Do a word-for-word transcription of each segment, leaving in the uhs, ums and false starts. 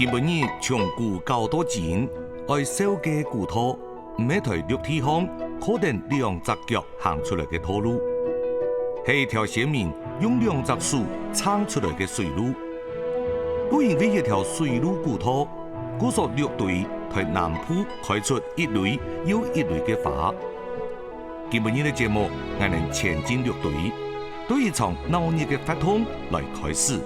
今晡日從古到到今，愛紹介个古道，毋係在陸地項靠等兩隻腳行出來个道路，係一條先民用兩隻手撐出來个水路。都因為這條水路古道，故所六堆在南部開出一蕊又一蕊个花。今晡日个節目，𠊎等前進六堆，對一場鬧熱个活動來開始。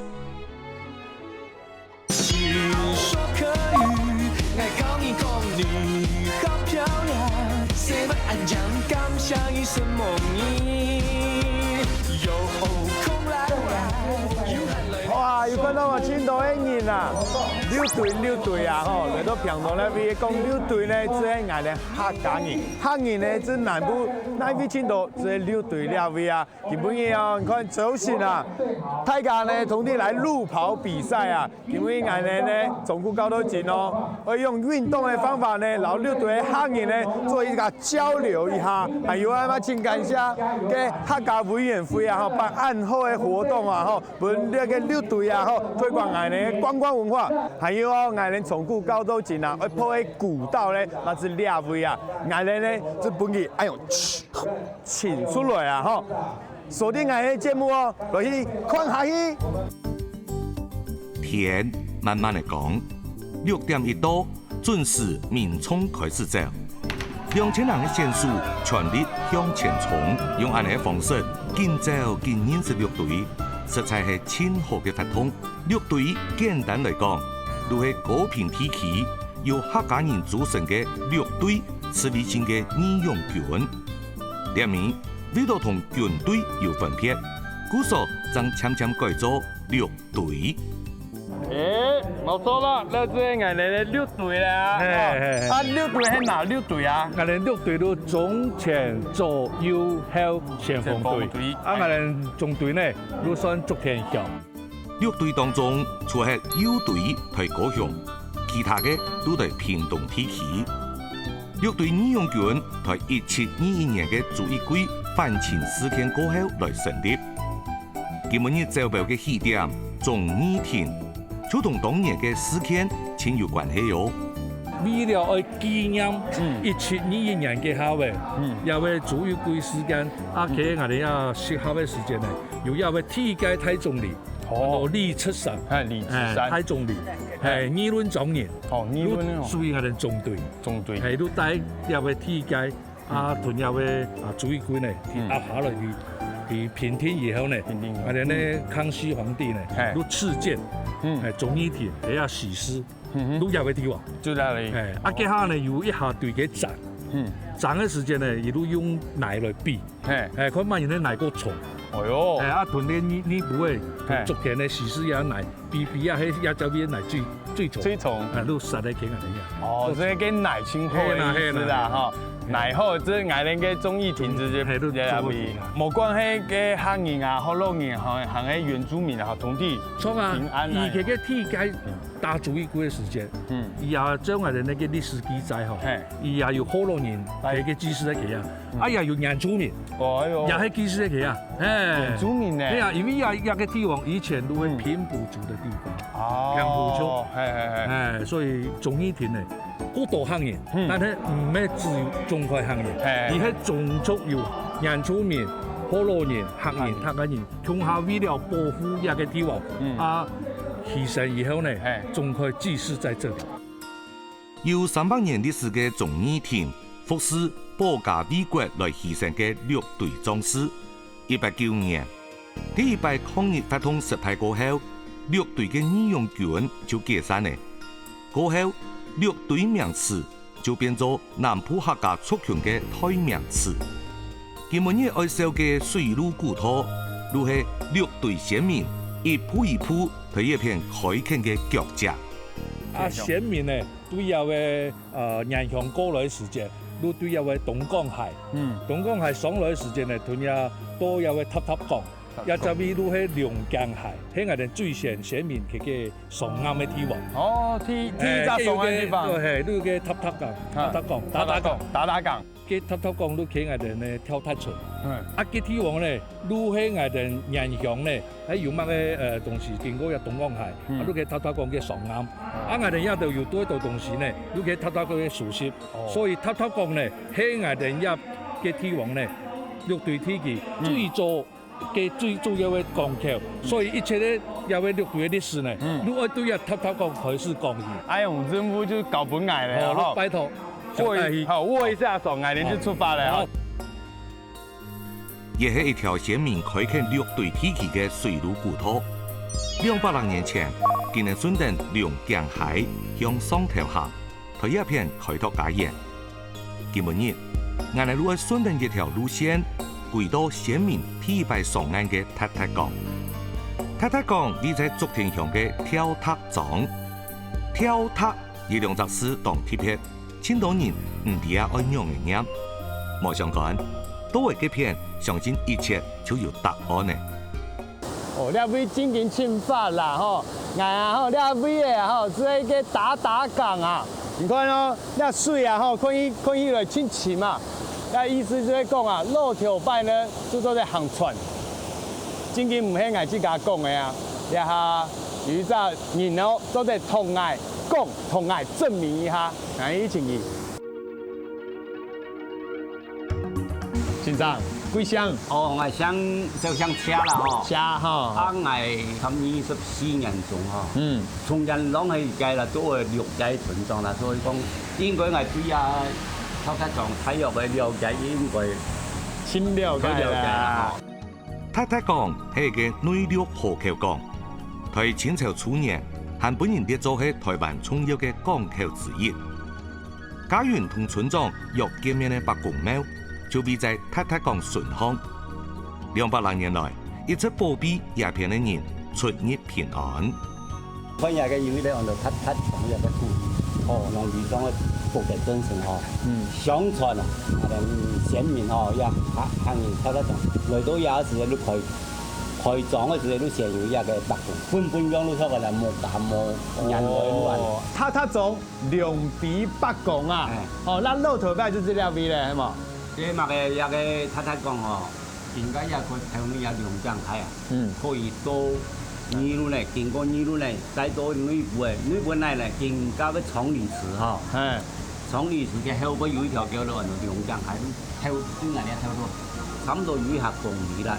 哇，有看到無？盡多个人啊！六堆，六堆啊，吼，來到屏東這位講六堆呢，就係𠊎等客家人。客人呢，就南部哪位盡多，就係六堆這位啊。今晡日哦，你看，走行啊，大家呢，同齊來路跑比賽啊。 因為𠊎等呢，從古到到今哦，愛用運動个方法呢，摎六堆个客人呢，做一個交流一下。還有啊，嘛，盡感謝个客家委員會啊，吼，辦恁好个活動啊，吼，分這个六堆啊，吼，推廣𠊎等个觀光文化。還有哦，𠊎等從古到到今啊，愛跑个古道呢，嘛係這位啊，𠊎等呢，就分佢，哎喲， 請出來啊，吼！鎖定𠊎个節目哦，落去看下去。天慢慢个光，六點一到，準時民眾開始走。兩千人个選手全力向前衝，用恁樣个方式，緊走緊認識六堆，實在係盡好个活動。六堆簡單來講，就係高屏地區 由客家人組成个六堆自立性个義勇軍。這名為著同軍隊有分別，故所正漸漸改做六堆。誒，無錯啦，這就係𠊎等个六堆啦。嘿，嘿，嘿。啊，六堆係哪六堆啊？𠊎等六堆就中前左右後前鋒隊。前鋒隊。啊，𠊎等中隊呢，就算竹田鄉。 六堆當中，除忒右堆在高雄，其他个都在屏東地區。六堆義勇軍在一七二一年个朱一貴反清事件過後來成立。今晡日走標个起點，忠義亭，就同當年个事件盡有關係哦。為了愛紀念，嗯，一七二一年个下尾，嗯，這位朱一貴事件，啊，嗯，佢𠊎等也適合个時間呢，有這位第一屆大總理， 哦。哦，李赤山。哎，李赤山。哎，大總理。哎，議論莊園。哦，議論哦。就屬於𠊎等中隊。中隊。哎，就帶這位第一屆啊，嗯，同這位啊，朱一貴呢，嗯，啊，下來去，去平定以後呢，平定。啊，然後呢，嗯，康熙皇帝呢，哎，就賜建，嗯，哎，忠義亭，也要起事。 嗯哼。就這位地方。就該位。哎，啊，哦，該下呢，有一下對佢斬。嗯。斬个時間呢，佢就用泥來比。嘿。哎，看麼人个泥較重。哎喲。哎，啊，同个泥，泥布个，嘿，竹田个時勢也泥，比比啊，該也就比泥最，最重。最重。哎，就殺个天啊，這樣。哦，所以該泥盡好个意思啦，嘿啦，嘿啦，哈。泥好，這𠊎等个忠義亭直接，嘿，就，這位。無管係該客人啊，福佬人啊，還係原住民啊，同地，著啊，平安啊。以前个地界 打朱一貴个時間，嗯，佢也將𠊎等該个歷史記載吼，嘿，佢也有福佬人，哎，該个祭祀个佢啊，嗯，啊也有原住民，哦，哎喲，也係祭祀个佢啊，嘿，原住民呢？對啊，因為這，這个地方以前都係平埔族个地方，哦，平埔族，嘿嘿嘿，哎，所以忠義亭呢，好多客人，嗯，但係毋係只有中國客人，嘿，佢係種族有原住民、福佬人、客人、客家人。 共下為了保護這个地方，嗯，啊，犧牲以後呢，嘿，總會祭祀在這裡。有三百年歷史个忠義亭，服侍保家衛國來犧牲个六堆壯士。一八九五年，第一擺抗日活動失敗過後，六堆个義勇軍就解散了。過後，六堆名詞 就變做南部客家族群个代名詞。今晡日愛紹介个水路古道，就係六堆先民一步一步在這片開墾个腳跡。啊，先民呢，對這个，呃，原鄉過來个時節，就對這个東港溪。嗯。東港溪上來个時節呢，同這到這个塔塔港。這隻位就係龍江溪，係𠊎兜最先先民佢个上岸个地方。哦，第第一隻上岸个地方。欸，有个，對，有个塔塔港，塔塔港，打打港，打打港。該塔塔港就係𠊎兜个跳塔村。嗯。啊，該地方呢，就係𠊎兜原鄉呢，還有麼个呃東西經過這東港溪，嗯。啊，就係塔塔港个上岸。啊，𠊎兜這兜有多多東西呢，就係塔塔港个熟悉。哦。所以塔塔港呢，係𠊎兜這个地方呢，六堆地區最早 个最主要个港口，所以一切个這个六堆个歷史呢，嗯。就愛對這塔塔港開始講起。哎喲，任務就交分𠊎了，哦，吼。拜託，小弟去。好，握一下手，𠊎等就出發了，吼。好。這係一條先民開墾六堆地區个水路古道。兩百零年前，佢等順等龍江溪向上頭行， 在這片開拓家園。今晡日，𠊎等就愛順等這條路線，歸到先民第一擺上岸个塔塔港。塔塔港位在竹田鄉个跳塔庄。跳塔這兩隻字當特別，盡多人毋知啊愛仰仔唸。無相干，到位該片，相信一切就有答案了。 哦，這位正經盡發達吼，𠊎啊吼，這位仔吼，係該打打港啊。你看哦，這水啊吼，看起看起來盡深啊。這意思就係講啊，老頭擺呢，就做得行船。正經毋係𠊎自家講个啊，這下有一隻人哦，做得同𠊎講，同𠊎證明一下，𠊎一起去。 先生，貴姓？哦，𠊎姓，就姓謝啦吼。謝吼。啊，𠊎差不多二十四年中吼。嗯。從前浪係該啦，做了六屆村長啦，所以講應該𠊎對啊，跳塔庄大約个了解應該盡了解啦。盡了解啦吼。 塔塔港係一個內陸河口港，在清朝初年還分人列做係臺灣重要个港口之一。嘉雲同村長約見面个伯公廟就位在塔塔港脣項。兩百零年來，一直保庇這片个人出入平安。 看這個有一個安到塔塔庄這個土地，哦，用地上个福德正神吼，嗯。相傳啊，𠊎等先民吼，也客客人跳塔庄，來到這時就開開庄个時就先有這個伯公，分分樣就跳過來，無家無人來亂。哦，塔塔庄龍飛伯公啊，哎。哦，該老頭擺就係這位咧，係無？這麼个這個塔塔講吼， 應該也可以通過這龍江溪啊，嗯。可以到二崙呢，經過二崙呢，再到內埔欸，內埔內呢，經過个長理寺吼。嘿。長理寺个後背有一條橋路，安到龍江溪，路，後，對𠊎這條路，差不多有一下公里啦，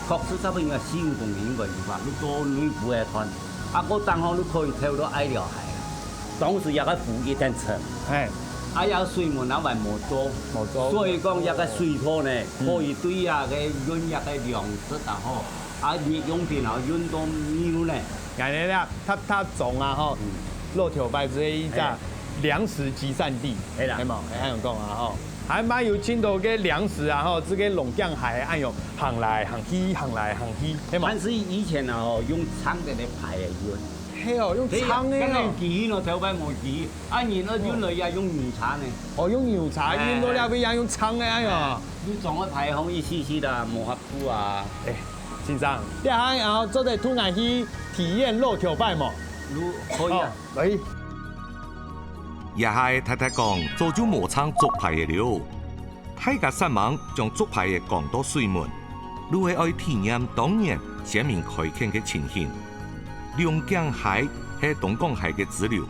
確實差不多有四五公里應該有吧，路到內埔个段。 啊，該當好你可以跳到愛寮溪啦。當時這個湖一定沉，嘿。啊，這個水門啊還無做，無做。所以講這個水道呢，嗯。可以對這個運這個糧食啊吼，啊，日用品啊，運到二崙呢。𠊎等這塔塔庄啊吼，嗯。老頭擺就係一隻嘿。糧食集散地，嘿啦。係無？係恁樣講啊吼。 還蠻有盡多个糧食啊吼，這個龍江溪恁樣行來行去，行來行去，係無？但是以前啊吼，用撐个來排个運。係哦，用撐个哦。係啊，剛剛有機器咯，頭擺無機器，啊，人啊運來也用牛車呢。哦，用牛車，哎，運到該位也用撐个，哎喲。哎，你總愛排風一息息的，無法度啊。哎，先生，這下然後做得同𠊎去體驗老頭擺無？如，可以啊。哦，來。 這下个塔塔港早就無撐竹排个了，大家煞猛將竹排个扛到水門，就係愛體驗當年先民開墾个情形。龍江溪係東港溪个支流，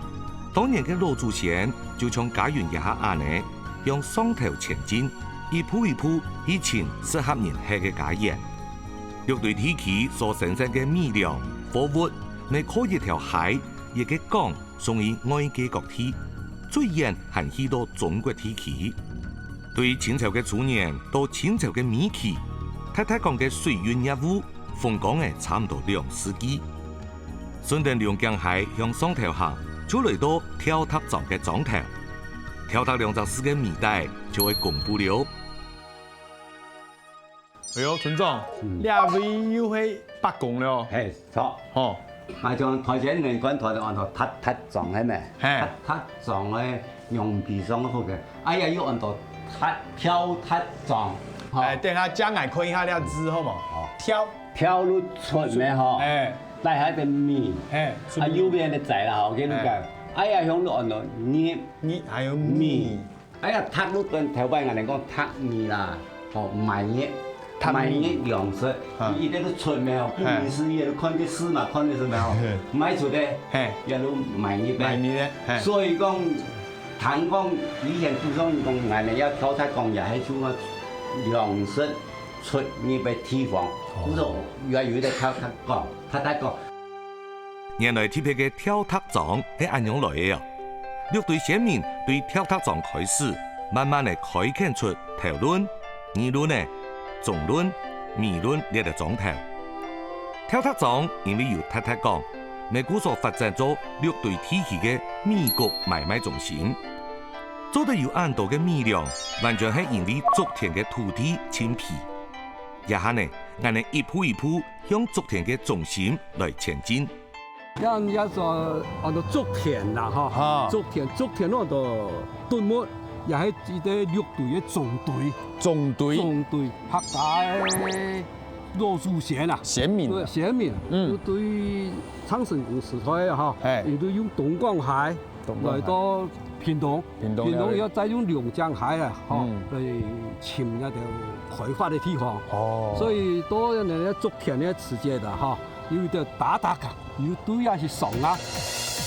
當年个老祖先就像嘉雲這下恁呢，向上頭前進，一步一步去尋適合人歇个家園。六堆地區所生產个米糧、貨物，乜靠一條溪、一個港 送去外界各地，最遠還去到中國地區。對清朝个初年到清朝个尾期，塔塔港个水運業務風光了差毋多兩世紀。順等龍江溪向上頭行，就來到跳塔庄个庄頭。跳塔兩隻字个尾底就會公布了。 哎喲，村長，嗯。這位又係伯公了。嘿，著。吼。𠊎像頭先人講，頭安到塔塔庄係無？嘿。塔塔庄个羊皮上个福德，哎呀，又安到塔，跳塔庄。吼。哎，等下借𠊎看一下這字好無？好。跳頭路出咩吼，哎，帶下个米，哎，啊，右邊个仔啦吼，給你講，哎呀，向路安到入，入還有米，米。哎呀，讀路跟頭擺人講讀米啦，吼，買入，讀米買入糧食，啊，一定都出咩吼，顧名思義，看个字嘛，看个字咩吼，買出个，嘿，也都買入个，買入个，嘿，所以講，聽講以前古上人講，俺們要挑出講也係像个糧食 出入个地方，哦，所以越來越在跳踢講，踢踢講。原來特別个跳踢庄係恁樣來个哦。六堆先民對跳踢庄開始，慢慢个開墾出頭崙、二崙仔、中崙、尾崙這兜庄頭。跳踢庄因為有踢踢講， 乜故所發展做六堆地區个米穀買賣中心。做得有恁多个米糧，完全係因為竹田个土地盡肥。這下呢，𠊎等一步一步向竹田个中心來前進。這，這所安到竹田啦，吼，哈，竹田，竹田安到頓物，也係一個六堆个中堆。中堆。中堆，客家个 老祖先啊，先民啊。對，先民啊，嗯，就對鄭成功時代啊，吼，嘿，佢就用東港溪東港溪來到屏東，屏東了解。屏東以後再用龍井溪啊，吼，嗯，來尋該條開發个地方。哦。所以到現在个竹田个時節啊，吼，有一條大大个，有對啊係上啊，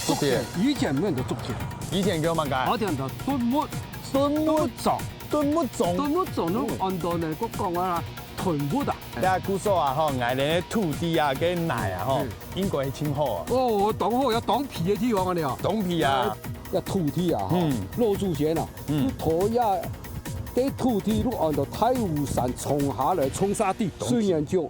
竹田，竹田。以前無人做竹田，以前叫麼个？以前做頓物，頓物庄。 頓物庄。頓物庄，嗯，安到呢，我講啊，頓物啊。這故所啊，吼，𠊎等个土地啊，个泥啊，吼，嗯，應該係盡好啊。哦，當好，有當肥个地方啊，你啊。當肥啊。這土地啊，吼，嗯，老祖先啊，嗯，佢頭下，這土地就安到大武山衝下來，衝沙地，當肥。雖然就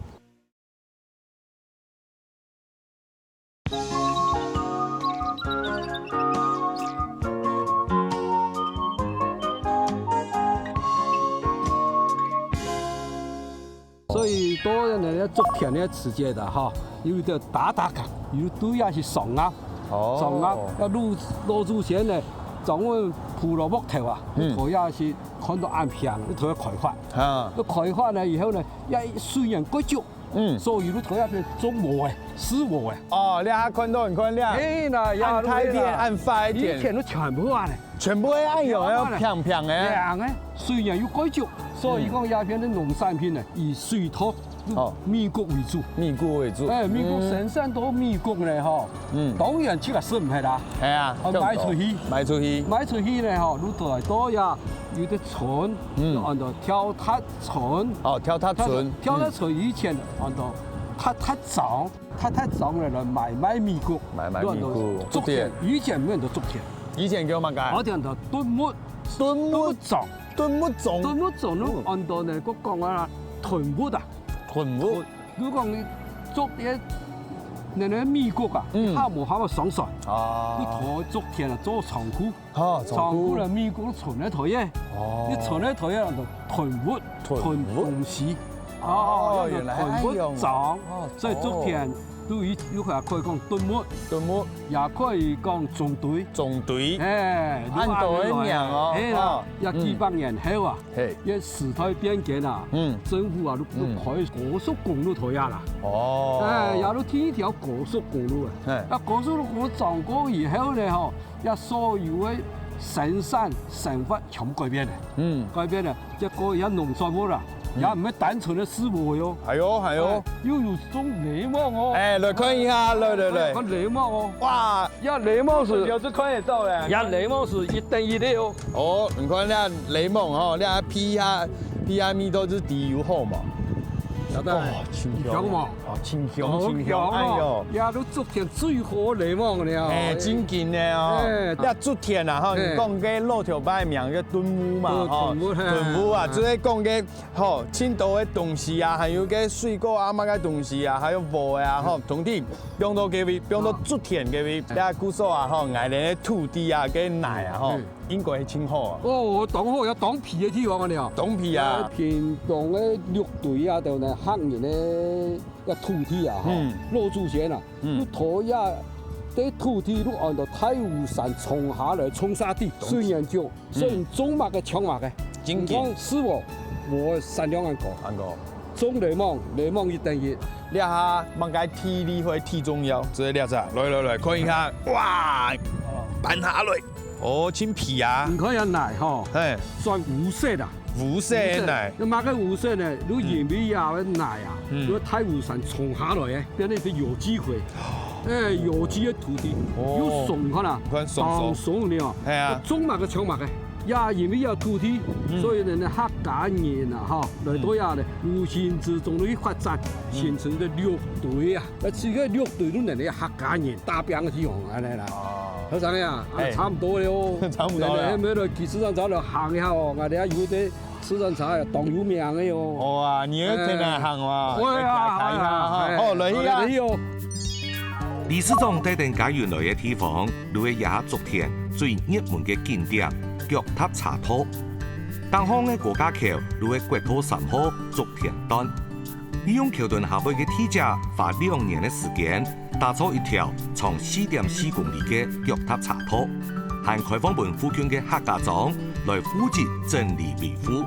所以到現在个竹田个時節啊，吼，有一條大大个，有對啊係上啊，哦，上啊，該老，老祖先呢，專門鋪落木頭啊，嗯，頭下係看到恁平，就頭下開發。啊。該開發呢以後呢，也雖然過久， 嗯。所以你頭下片種禾仔，係禾仔。哦，你還看到，你看這，嘿啦，呀，恁大片，你看啦，恁闊一片。以前都全部恁呢。全部係恁樣，全部恁呢。要平平个。平个，雖然有改種，所以講，嗯，這片个農產品呢，以水稻、哦，米穀為主。米穀為主。哎，米穀，嗯，生產到米穀呢，吼，嗯，當然自家食毋忒啊。係啊，哦，賣出去。賣出去。賣出去呢，吼，你頭下到呀，有个村，嗯，安到跳踢 村。哦，跳踢村。跳踢村以前安到踢踢庄，踢踢庄來，來買賣米穀。買賣米穀，安到竹田，竹田。以前無安到竹田。以前叫麼个？以前安到頓物。頓物。頓物庄。頓物庄。頓物庄，嗯，安到呢，我講啊，囤物啊。囤物。如果你做這，那，那米穀啊，嗯，下無辦法上船。啊。你投竹田啊，做倉庫。 哦，倉庫。倉庫个米穀存在頭下，哦，你存在頭下安到囤物，囤物。囤東西。哦，哦，原來恁樣。囤物庄，哦，所以竹田，哦，都有，有可以講頓物，頓物，也可以講中堆。中堆。哎，恁多个名哦，係啦，哦，也幾百年後啊，嗯，嘿，這時代變遷啊，嗯，政府啊，都，都，嗯，開高速公路頭下啦。哦。哎，也都第一條高速公路啊。嘿。啊，高速公路裝過以後呢，吼， 這所有个生產生活全部改變了。嗯。改變了，這個也農作物啦，嗯，也毋係單純个係禾喲。還有，還有。哎，又有種檸檬哦。哎，來看一下，來，來，來。看檸檬哦。哇，這檸檬係，有時看得到的。這檸檬係一等一个哦。哦，你看這檸檬哦，這皮下，皮下味道係底油好嘛。哦，清香。香嘛。哦，清香，清香，哦，香哦。哎喲。這都竹田最好个檸檬了。哎，真緊 呢哦。哎，這竹田啊，吼，哎，你講个老頭擺名个頓物嘛，吼，頓物，嘿，頓物啊，哎，就係講个，吼，盡多个東西啊，還有个水果啊，麼个東西啊，還有禾啊，吼，嗯，通通放到該位，放到竹田該位，哦，這故所啊，吼，𠊎等个土地啊，个泥啊，吼，嗯，應該係盡好啊。哦，當好，有當肥个地方啊，你啊。當肥啊。屏東个六堆啊，就係客人个，个土地啊，吼，嗯，老祖先啊， 嗯。就頭下，這土地就安到大武山衝下來，衝沙地，當肥，水源少，嗯，所以種麼个像麼个。真緊。你看，係無？禾个產量恁高。恁高。送檸檬，檸檬一等一。這下麼个第一回第一重要，這係這隻，來來來，看一下，哇，搬下來，哦，真皮啊，你看這泥吼，嘿，算烏色啦。烏色个泥，烏色。該麼个烏色呢？就因為這个泥啊，嗯，就大武山沖下來个，變成一个有機肥。哎，有機个土地，哦，又鬆，看啊，你看鬆鬆，當鬆呢哦，係啊，種麼个像麼个。 也因為有土地，嗯，所以呢，客家人啊，吼，來到這呢，嗯，無形之中去發展，嗯，形成一个六堆啊。該這个六堆就等於客家人打拚个地方，恁樣啦。哦。後生啊，啊，哎，差毋多了哦。差毋多了。來來，來，來，去市場走來行一下哦，𠊎兜有个市場茶啊，當有名个哦。哦啊，你愛去哪行哇？哎。會啊，愛去看一下哈。哎，好，來去啊。好，來去哦。理事長帶等嘉雲來个地方， 就係這下竹田最熱門个景點，腳踏車道。頂項个高架橋就係國道三號竹田段。利用橋墩下背个地界，花兩年个時間，打造一條長四點四公里个腳踏車道，還開放分附近个客家庄來負責整理維護。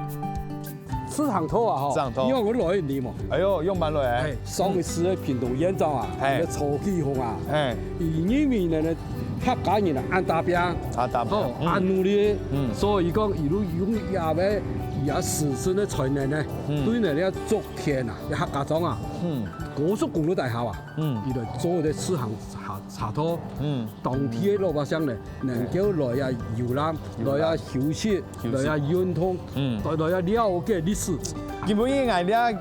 市場道啊，吼，市場道。因為𠊎來你嘛。哎喲，仰般來欸？哎，上一次个屏東縣長啊，哎，該曹啟鴻啊，哎，佢認為呢，客家人啊，恁打拚，恁打拚，吼，嗯，恁努力，嗯，所以講，佢就用佢个，佢个自身个才能呢，嗯，對呢，這竹田啊，這客家庄啊，嗯，高速公路底下啊，嗯，佢來做一个市場車，車道，嗯，當地个老百姓呢， 能夠來這遊覽，遊覽，來這休息，遊覽，來這運動，嗯，來，來這了解歷史。今晡日𠊎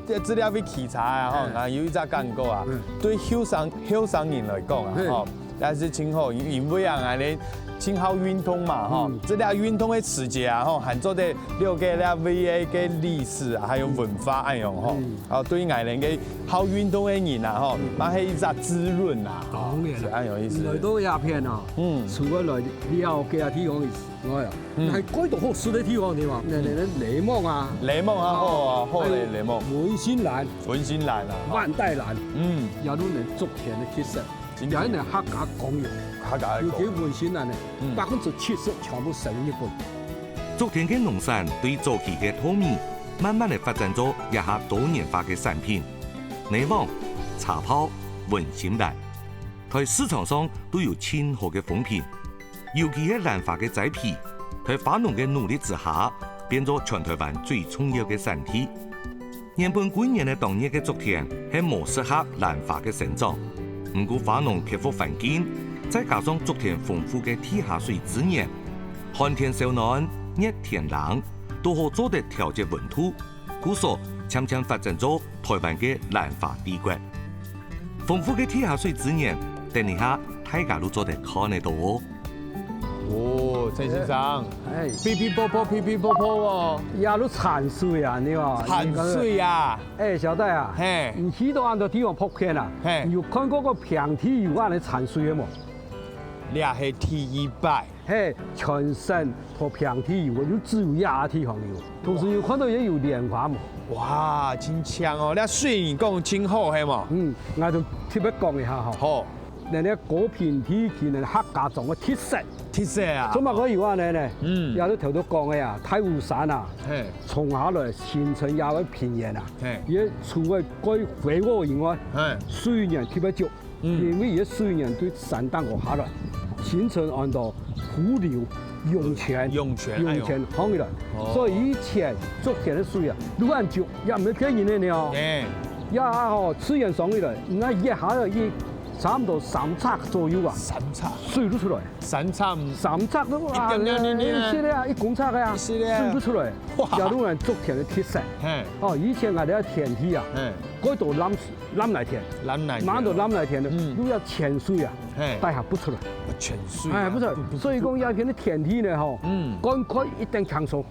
這，這資料會稽查啊，吼，嗯，啊，有一隻感覺啊，嗯，對後生，後生人來講啊，嗯，吼，也係真好，因為啊，𠊎兜真好運動嘛，吼，嗯，這個運動个時節啊，吼，還做得了解這位个歷史啊，還有文化恁樣吼。嗯。啊，對𠊎兜个好運動个人啊，吼，嗯，嘛係一隻滋潤啊，當然啦，係恁有意思。來到這片啊，嗯，除了來 了解啊，地方以外啊，嗯，還蓋多好食个地方，對吧？那，那，那檸檬啊，檸檬啊，好啊，好嘞，還有檸檬。文心蘭、文心蘭啊，萬代蘭，嗯，也都能竹田个特色，真的，也能客家工業，客家个工業。尤其文心蘭呢，嗯，百分之七十全部生日本。竹田个農產對早期个稻米，慢慢个發展做這下多元化个產品，奶黃、茶包、文心蘭，在市場上都有盡好个風評。 尤其係蘭花个栽培，在花農个努力之下，變做全台灣最重要个產地。原本歸園个當熱个竹田係無適合蘭花个生長，毋過花農克服環境，再加上竹田豐富个地下水資源，寒天燒暖，熱天冷，都好做得調節溫度， 故所漸漸發展做台灣个蘭花帝國。豐富个地下水資源，等一下大家都做得看得到哦。哦，陳先生，哎。嗶嗶啵啵，嗶嗶啵啵哦。也都產水啊，你哦。產水啊。哎，小戴啊，嘿。你去到恁多地方拍片啊，嘿。你有看過个平地有恁樣產水个無？這係第一擺。 嘿，全省个平地有，就只有這地方有。同時有看到也有蓮花嘛。哇，真靚哦！這水你講真好，係無？嗯，𠊎就特別講一下吼。好。人家高屏地區呢，客家庄个特色。特色啊。做麼个有恁樣呢？嗯。也就頭先講个啊，大武山啊，嘿。沖下來形成這个平原啊，嘿。也除了蓋肥沃以外，嘿。水源特別足。 嗯。因為佢个水源對山頂高下來，形成恁多湖流、湧泉，湧泉，哎喲。湧泉放起來。哦。所以以前竹田个水啊，滷恁足，也毋係騙人个呢哦。哎。也吼，自然上起來，該一下仔，差毋多三尺左右啊，三尺。水就出來。三尺。三尺都啊，一點點點點啊。係个啊，一公尺个啊，係个啊。水就出來。哇。也滷恁竹田个特色。嘿。哦，以前𠊎兜个田地啊，嘿。蓋多濫 濫泥田，濫泥田。滿都濫泥田了，嗯。又愛淺水啊，嘿。底下不出來。哦，淺水啊，哎，不出來。不，不，所以講，這片个田地呢，吼，嗯。灌溉一定輕鬆，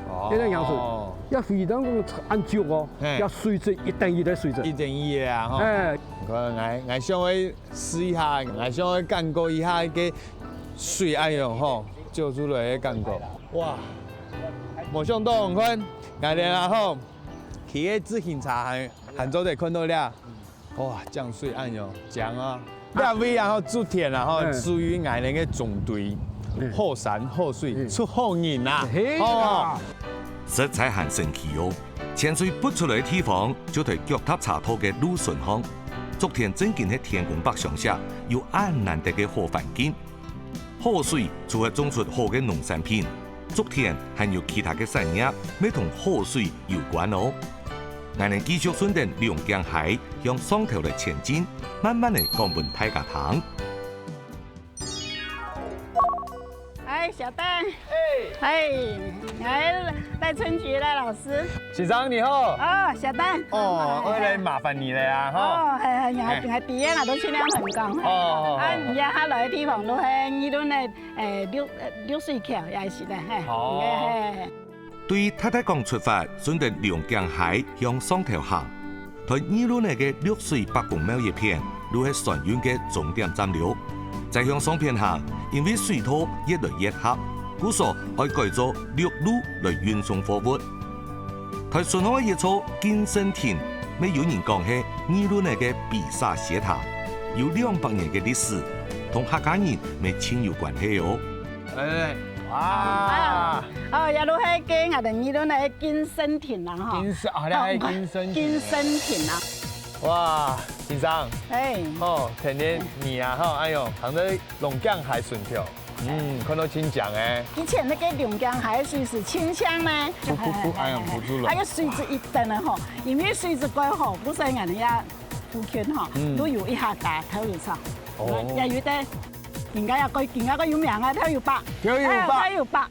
哦。一定輕鬆。也非常講恁足哦，嘿。這水質一等一个水質。一等一个啊，吼。哎。你看，𠊎，𠊎想愛試一下，𠊎想愛感覺一下个水，哎喲，吼，流出來个感覺。哇，無想到，你看，𠊎兜啊，吼，騎个自行車還 還做得看到這。哇，靚水恁樣，靚啊！這位啊，吼，竹田啊，吼，嗯。屬於𠊎兜个中堆，嗯。好山好水，嗯。出好人啊！係啦。哦。實在還神奇哦！泉水抔出來个地方，就在腳踏車道个路唇項。竹田正經係天公伯鄉下，有恁難得个好環境。好水除了種出好个農產品，竹田還有其他个產業，乜同好水有關哦。𠊎等繼續順等龍井溪向上頭來前進，慢慢仔講分大家聽。 哎，小戴。哎。哎，哎，賴春菊賴老師。先生你好。哦，小戴。哦，哎。我來麻煩你了啊，哈。哦，哎，哎，你好，哎。你好，第一啊，都盡量很講。哦，哦，哦。啊，你啊，他來个地方都係議論个，哎，綠，呃，綠水橋也係个，嘿。哦。嘿，嘿，嘿。 對大大港出發，順等龍井溪向上頭行，在議論仔个綠水伯公廟一片，就係船運个終點站了。再向上片行，因為水道越來越狹，故所愛改做陸路來運送貨物。在順後一座金聖亭，乜有人講係議論仔个比薩斜塔，有兩百年个歷史，同客家人乜盡有關係哦。 來來來，哇！哦，這就係該𠊎等議論个金聖亭啦，吼。金聖，啊，這係金聖亭。金聖亭啊。哇，先生。哎。哦，天天你啊，吼，哎喲，行到龍井溪順橋，嗯，看到盡靚欸。以前該個龍井溪水係盡靚呢。噗噗噗，哎呀，噗出來。還有水質一等个吼，因為水質蓋好，故所𠊎等這附近吼，嗯。都有一下大頭有草。哦。也有个 人家也蓋，人家蓋有名啊，豆油伯。豆油伯。哎，豆油伯。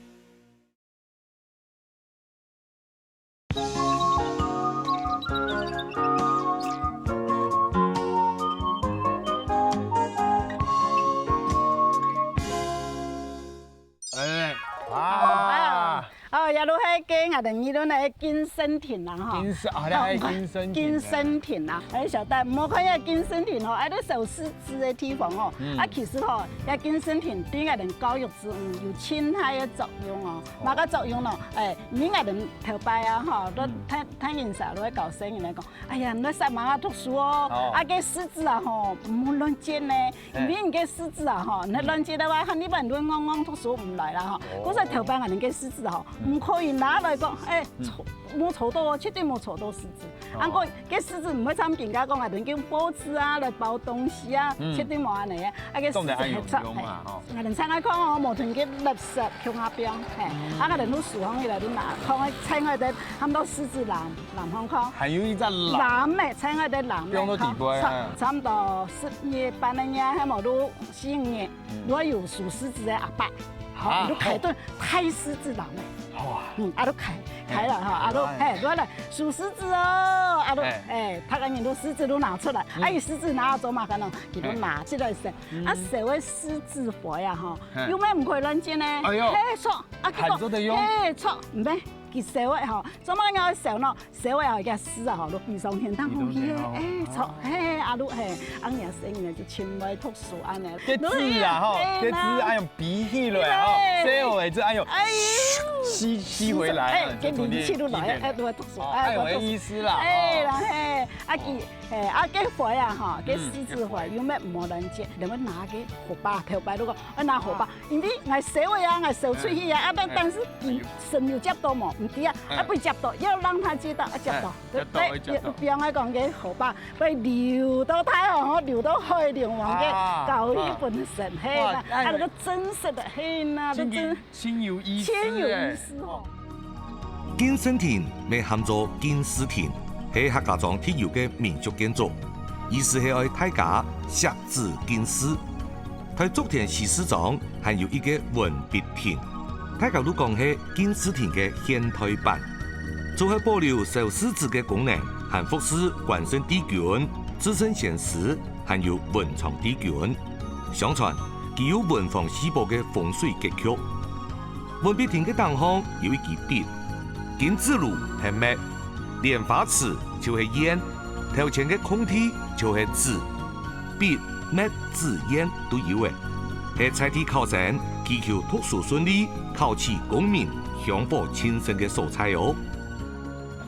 哎，哇！哦，這就係該𠊎等議論个金聖亭啦，吼。金聖，啊，這係金聖亭。金聖亭啊，哎，小戴，莫看這金聖亭吼，哎，都小時 住个地方哦。嗯。啊，其實吼，這金聖亭對𠊎等教育子女有盡大个作用哦。哦。麼个作用呢？哎，因為𠊎等頭擺啊，吼，都，嗯。大，大人儕都會教細人來講，哎呀，你愛煞猛啊讀書哦。哦。啊，該識字啊，吼，毋好亂接呢。哎。因為你該識字啊，吼，你亂接个話，嗯。你本來戇戇讀書毋來啦，吼。哦。故所頭擺𠊎等該識字吼，嗯。毋可以拿來講，哎，嗯。錯，無錯到哦，絕對無錯到識字。 哦。啊，該，該識字毋會參人家講啊，等於用報紙啊來包東西啊，嗯。絕對無恁樣啊。啊，該識字係著，當然還有用啊，吼。哎，𠊎等常常看哦，無同个垃圾共下放，嘿。嗯。啊，𠊎等都收起來，你拿，看个菜菜个，差不多識字籃，籃項看。還有一隻籃。籃仔，菜菜个籃仔，放到底背啊。差，差不多十月半个月，還無都四五月，嗯。都有收識字个阿伯。啊，好，你就排隊，好。大識字籃仔。哇。嗯，啊，都開，開了哈，啊，都，哎。嘿，都來 收識字哦，啊，都，哎。哎，大人都識字都拿出來，嗯。啊，佢識字拿做麼个呢？佢都拿起來燒，嗯。啊，燒个識字灰啊，吼，哎。又乜毋可以亂接呢。哎喲。嘿，著，啊，結果，喊做得用。嘿，著，毋免，佢燒个吼，做麼个愛燒呢？燒个吼，佢个屎啊，吼，都飛上天，當好去个，飛上天，哦。哎，著，嘿，啊，都，嘿，啊，你啊，細人仔就盡會讀書恁樣。該紙啊，吼，嘿，該紙，哎喲，飛起來，吼，對。燒个紙，哎喲，哎喲。吸，吸回來啊，哎，就從該飛起來，哎，都會讀書。 哦，哎，哎，有个意思啦，哎，哦。啦，嘿，啊，佢，哦。嘿，啊，該灰啊，吼，該識字灰，嗯，該灰。又乜毋好亂接，你愛拿該火把，頭擺如果愛拿火把，啊。因為𠊎燒个啊，𠊎燒出去啊，啊，但，哎，但是佢，哎喲。手有接到無？毋知啊，哎。啊，不接到，要讓他接到，啊，接到，哎，接到，對，哎，接到。對，比方來講，該火把，會流到大河，吼，流到海裡，往該，啊，搞一本身，啊。嘿，哇，那，哎。啊，那個真實的，嘿，那個真 盡有意思欸。盡有意思哦。金聖亭乜喊做敬字亭，係客家庄特有个民族建築，意思係愛大家惜字敬字。在竹田西勢庄還有一個文筆亭，大家都講係敬字亭个現代版，就係保留燒識字个功能，還服侍關聖帝君、至聖先師，還有文昌帝君。相傳，佢有文房四寶个風水格局。 文筆亭个頂項有一支筆，金子爐係墨，蓮花池就係硯，頭前个空地就係子，筆、墨、子、硯都有个，係在地考生祈求讀書順利、考取功名、香火盡盛个所在哦。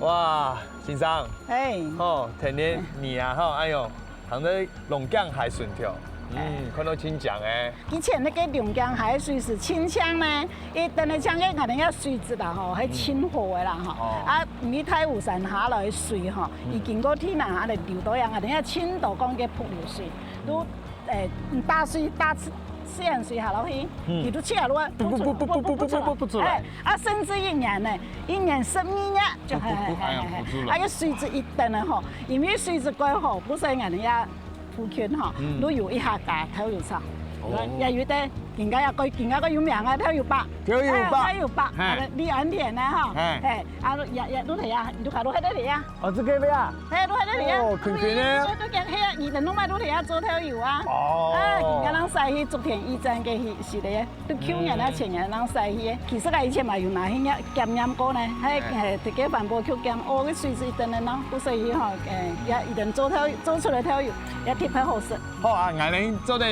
哇，先生，哎。吼，天天你啊，吼，哎喲，行到龍井溪順橋，嗯，看到盡靚欸。以前該个龍江溪水係盡靚呢，佢等个像个𠊎等个水質啦吼，係盡好个啦吼。哦。啊，毋係大武山下來个水吼，嗯。佢經過地泥下來流到樣，𠊎等个盡多講个伏流水，都，誒，大水大自，自然水下落去，嗯。佢都出來了，不，不，不，不，不，不，不出來。不，不，不出來。哎，啊，甚至一年呢，一年十二月就，不，不，不，哎呀，不出來。啊，个水質一等个吼，因為水質蓋好，故所𠊎等个 附近吼，嗯。都有一下个豆油廠。哦。也有一个，人家也个，人家个有名个豆油伯。豆油伯。哎，豆油伯，嘿。啊，李安田个吼。嘿。嘿，啊，也，也，都在啊，都看到在這裡啊。哦，這个位啊。嘿，都在這裡啊。哦，近近个。都，都，都，嘿啊，以前都嘛都在啊做豆油啊。哦。啊，人家人晒去竹田驛站个去，是的。 都舊年啊，嗯。前年人晒去个，其實啊，以前嘛有拿去檢驗過呢，還，哎。還特別環保局檢，哦，个水質等等咯，不所以吼，誒，也一定做豆，做出來豆油，也特別好食。好啊，𠊎等做得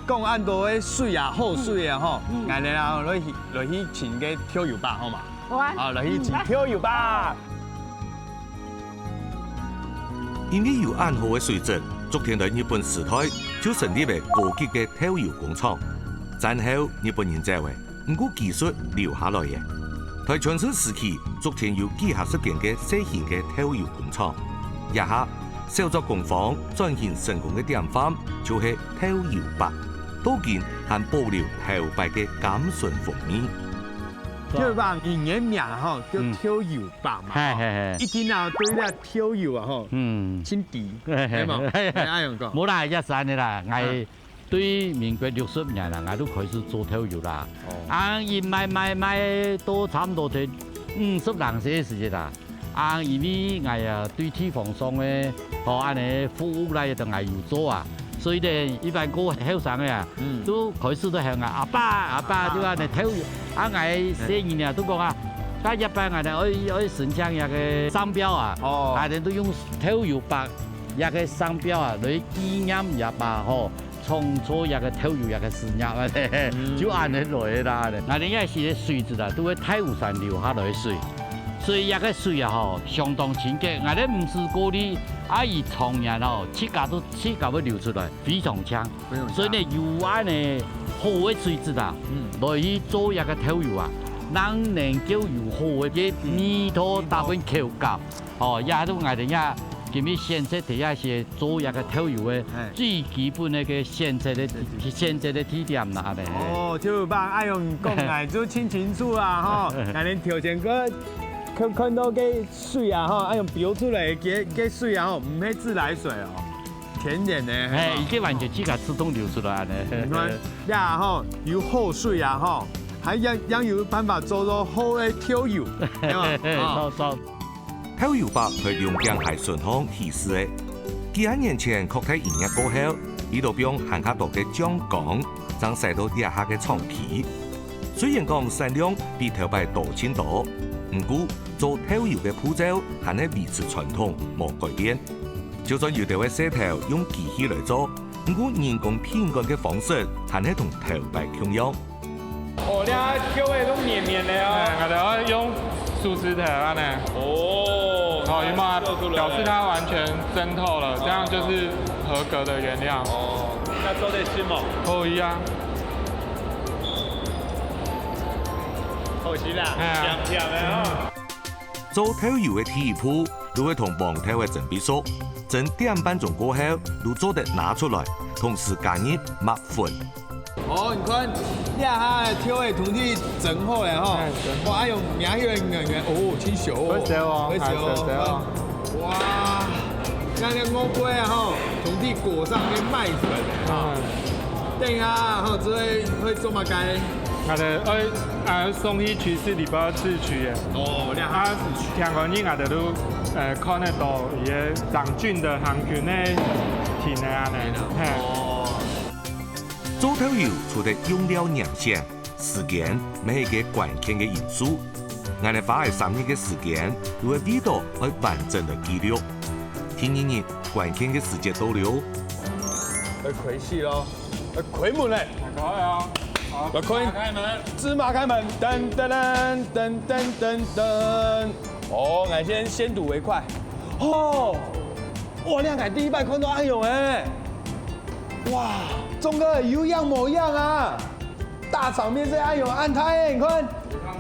講恁多个水啊，好水啊吼，嗯。𠊎等啊，來去，來去尋个豆油伯好嘛？好啊。好，來去尋豆油伯。嗯。 因為有恁好个水質，竹田在日本時代就成立了高級个豆油工廠。戰後日本人走了，毋過技術留下來了。在全盛時期，竹田有幾下十間个細型个豆油工廠。這下，小作工坊轉型成功个典範就係豆油伯，到今還保留頭擺个甘醇風味。豆油伯，你个名吼，叫，嗯。豆油伯嘛，嘿，嘿，嘿。一定要對這 豆油啊吼，嗯。真甜，嘿嘿，係無？嘿嘿。係恁樣講。無啦，也係恁樣啦，𠊎，嗯。對民國六十年啦，𠊎都開始做豆油啦。哦。啊，一賣賣賣到差毋多得五十零歲个時節啦。啊，因為𠊎啊，對地方上个，吼，恁樣服務啦，也都𠊎有做啊。 所以呢，一般个後生个啊，嗯。都開始都喊𠊎阿伯，阿伯，阿伯，就恁樣豆油。啊，𠊎細人啊，都講啊，該一般𠊎等愛，愛申請一個商標啊，哦。𠊎等都用豆油伯一個商標啊，來紀念阿伯吼，創造一個豆油一個事業啊，嗯。就恁樣來个啦。𠊎等也係水質啊，都係大武山流下來个水。 所以這個水啊吼，相當清潔，𠊎等毋使過濾，啊，佢長年吼，自家都自家會流出來，非常淨。非常淨。所以呢，有恁樣好个水質啊，嗯。來去做這個豆油啊，正能夠有好个味道，嗯。搭配口感，哦，也都𠊎等也今日選擇第一些 做這個豆油个，哎。最基本个一個選擇个，對，對。選擇个地點啦，恁樣。哦，就係恁樣講來，就盡清楚啊，吼。𠊎等頭前个看，看到个水啊，吼，恁樣標出來个，个水啊，吼，毋係自來水哦，天然个，嘿，嘿。已經完全自家自動流出來恁樣。你看，呀，吼，有好水啊，吼，還，還有辦法做到好个豆油，對吧？哦。著，著。 豆油伯在龍江溪順風起勢个。幾下年前擴大營業過後，為著放還較多个醬缸，正徙到這下个廠區。雖然講產量比頭擺多盡多，毋過做豆油个步驟還係維持傳統無改變。就算有兜个事頭用機器來做，毋過人工品管个方式還係同頭擺共樣。 哦，你看，豆仔都綿綿个哦。哎，𠊎兜愛用手指頭恁樣。哦，好，有沒有？做出來。表示它完全浸透了，這樣就是合格的原料。哦，該做得食無？可以啊。好食啦，哎呀。甜甜个哦。做豆油个第一步，就會同黃豆仔準備熟，蒸點半鐘過後，就做得拿出來，同時加入麥粉。 哦，你看，這下豆仔同你蒸好了吼。哎，蒸好。哇，哎喲，名有點軟軟，哦，真熟哦。會燒哦，會燒哦。哎，燒，燒哦。哇，那個烏龜啊吼，同你裹上个麥粉啊。嗯。等一下吼，這會，會做麼个？𠊎兜愛，啊，送去集市，禮拜二市區个。哦，這下市區。啊，聽講你𠊎兜都，呃，看得到，佢个長菌个行菌个，停个恁樣。嘿。哦。 做豆油除了用料嚴選，時間乜係一個關鍵个因素。𠊎兜花了三日个時間，就係為著愛完整來記錄。第二日，關鍵个時節到了。愛開始咯，愛開門咧！打開啊！好，來開！打開門！芝麻開門！噔噔噔噔噔噔噔。哦，𠊎先先睹為快。哦，哇，這𠊎第一擺看到恁樣个。哇，鍾哥，有影無影啊？大場面係恁樣恁大欸，你看。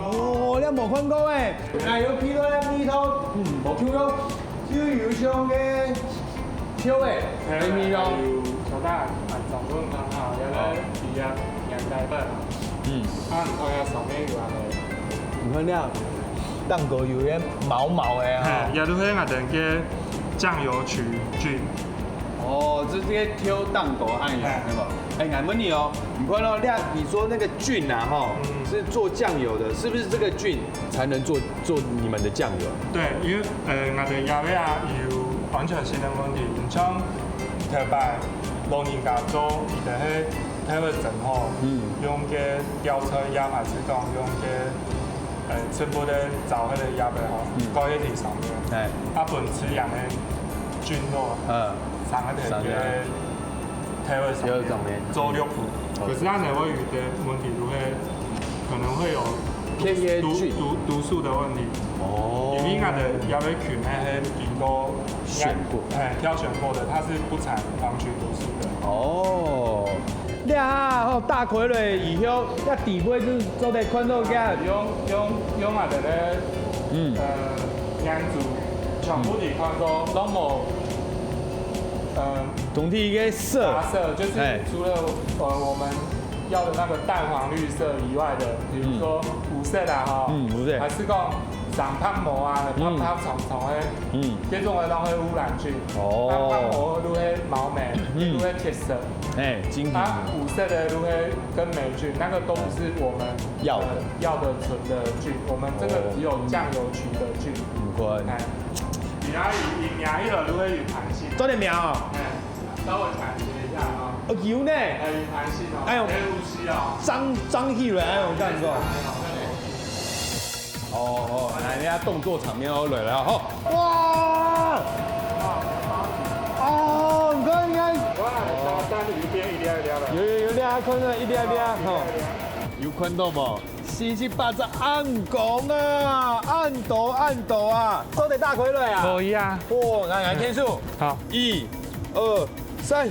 哦，你無看過欸。哎，有味道，有味道，嗯，無Q咯，就有像个豆欸，係，有味道。有小蛋，啊，長度很好，原來比較年代大。嗯。啊，你看一下上面有啊。你看這樣，蛋糕有點毛毛的啊。係，也就係𠊎等个醬油曲菌。 哦，這係豆蛋糕恁樣，係。對吧？哎，𠊎問你哦，你看到那，你說那個菌啊，吼，嗯。是做醬油的，是不是這個菌才能做，做你們的醬油？對，因為，呃，𠊎等這位啊，有安全性的問題，你像頭擺老人家做，佢等係豆仔蒸好，嗯。用个吊菜葉，還係講用个 呃，全部都找那個葉仔吼，嗯。蓋在地上面。哎。啊，分自然个菌落，嗯。上个頭个上个頭个上面，頭个上面。做綠布。哦。可是它呢，會有一個問題，就會可能會有偏葉菌。毒，毒，毒素的問題。哦。因為它的葉仔菌，那些比較選過。哎，挑選過的，它是不產黃曲毒素的。哦。 這下吼，打開來以後，這底背就做得看到个。用，用，用啊，這個，嗯。呃，樣子全部你看到，攏無，呃，同體个色。雜色，就是嘿。除了，呃，我們要的那個蛋黃綠色以外的，比如說五色啦，吼，嗯，五色。還是講 上白毛啊，嗯。白白長長个，嗯。這種个攏係污染菌。哦。啊，白毛就係毛黴，嗯。就係鐵色。哎，真的。啊，五色个就係根黴菌，那個都不是我們，要的。呃，要的純的菌，我們這個只有醬油曲的菌。哦。毋過。哎。你那裡，你那裡就係有彈性。做得描哦。哎。 稍微彈性一下啊。哦，有呢。哎，彈性哦，哎呦，可以呼吸哦。張，張起來，哎呦，這樣子哦。哦，哦，來，人家動作場面都來了吼。哇！哦，你看，你看。哇，三，三，有變一粒一粒了。有，有，有，你看，看到一粒一粒，吼。有看到無？ 四十八隻恁光啊，恁多恁多啊，做得打開來啊？可以啊。哦，來，來，天數。好。一、二、三。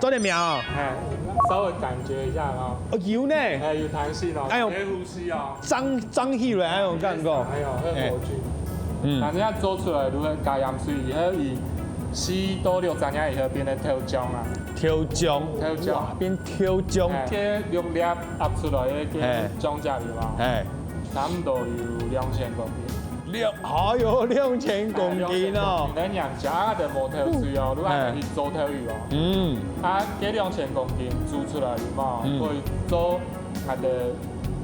做得描哦。哎，稍微感覺一下哦。哦，有呢。哎，有彈性哦，哎呦。可以呼吸哦。張，張起來，哎呦，感覺。哎呦，很活躍。哎。嗯。但是佢做出來，如果加鹽水以後，佢四到六隻月以後變成豆漿啊。豆漿。豆漿。哇，變豆漿。哎，這六粒壓出來个，哎。漿汁有無？哎。差不多有兩千公斤。 兩，哎喲，兩千公斤哦。哎，兩千公斤，恁樣食啊，就無豆水哦，嗯。你愛去做豆油哦。嗯。啊，這兩千公斤煮出來有無？嗯。可以做𠊎个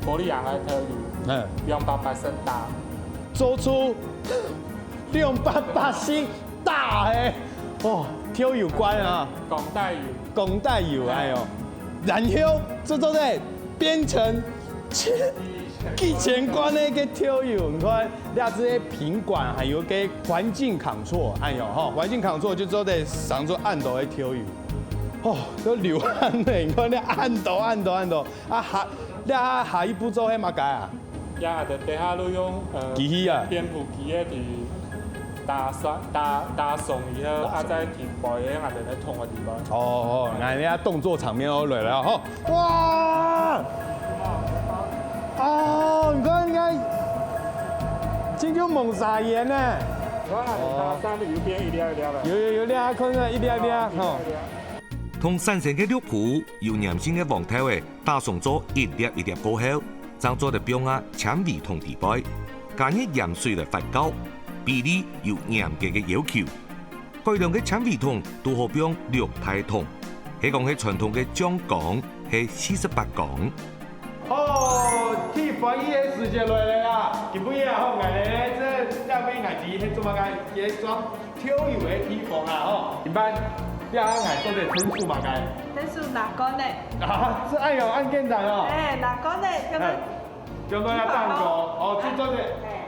玻璃樣个豆油，嗯。兩百八十打。做出兩百八十打欸，哦，豆油罐啊。廣大油。廣大油，哎喲。然後這做得變成 幾千罐个豆油，你看，這隻个品管還有个環境control，哎喲吼，環境control就做得生出恁多个豆油，吼，都流汗了，你看這恁多恁多恁多，啊，下，這下一步做係麼个啊？呀，就等下就用，呃，機器啊。遍布機个去打散，打，打散以後，啊，再去擺个𠊎等个桶个地方。哦，哦，來，這動作場面都來了吼。 哇！哦，你看，你看，這就蒙傻眼呢。哇，哦。打散就有變一粒一粒了。有，有，有，你看，看到一粒一粒，哦，吼。一粒一粒。同新鮮个綠布，有黏性个黃豆仔，打散做一粒一粒過後，正做得放啊纖維桶底背，加入鹽水來發酵，比例有嚴格个要求。 改良个纖維桶都好放兩大桶，係講係傳統个醬缸係四十八缸。哦，最歡喜个時節來了啦！今晡日啊，吼，𠊎等呢，這，這位𠊎知係做麼个，這裝豆油个地方啊，吼。一般，這下𠊎做得稱數麼个？稱數六罐呢。啊，係恁樣，恁簡單哦。哎，六罐呢，就係嗯，就講要蛋糕，哦，就做得。哎。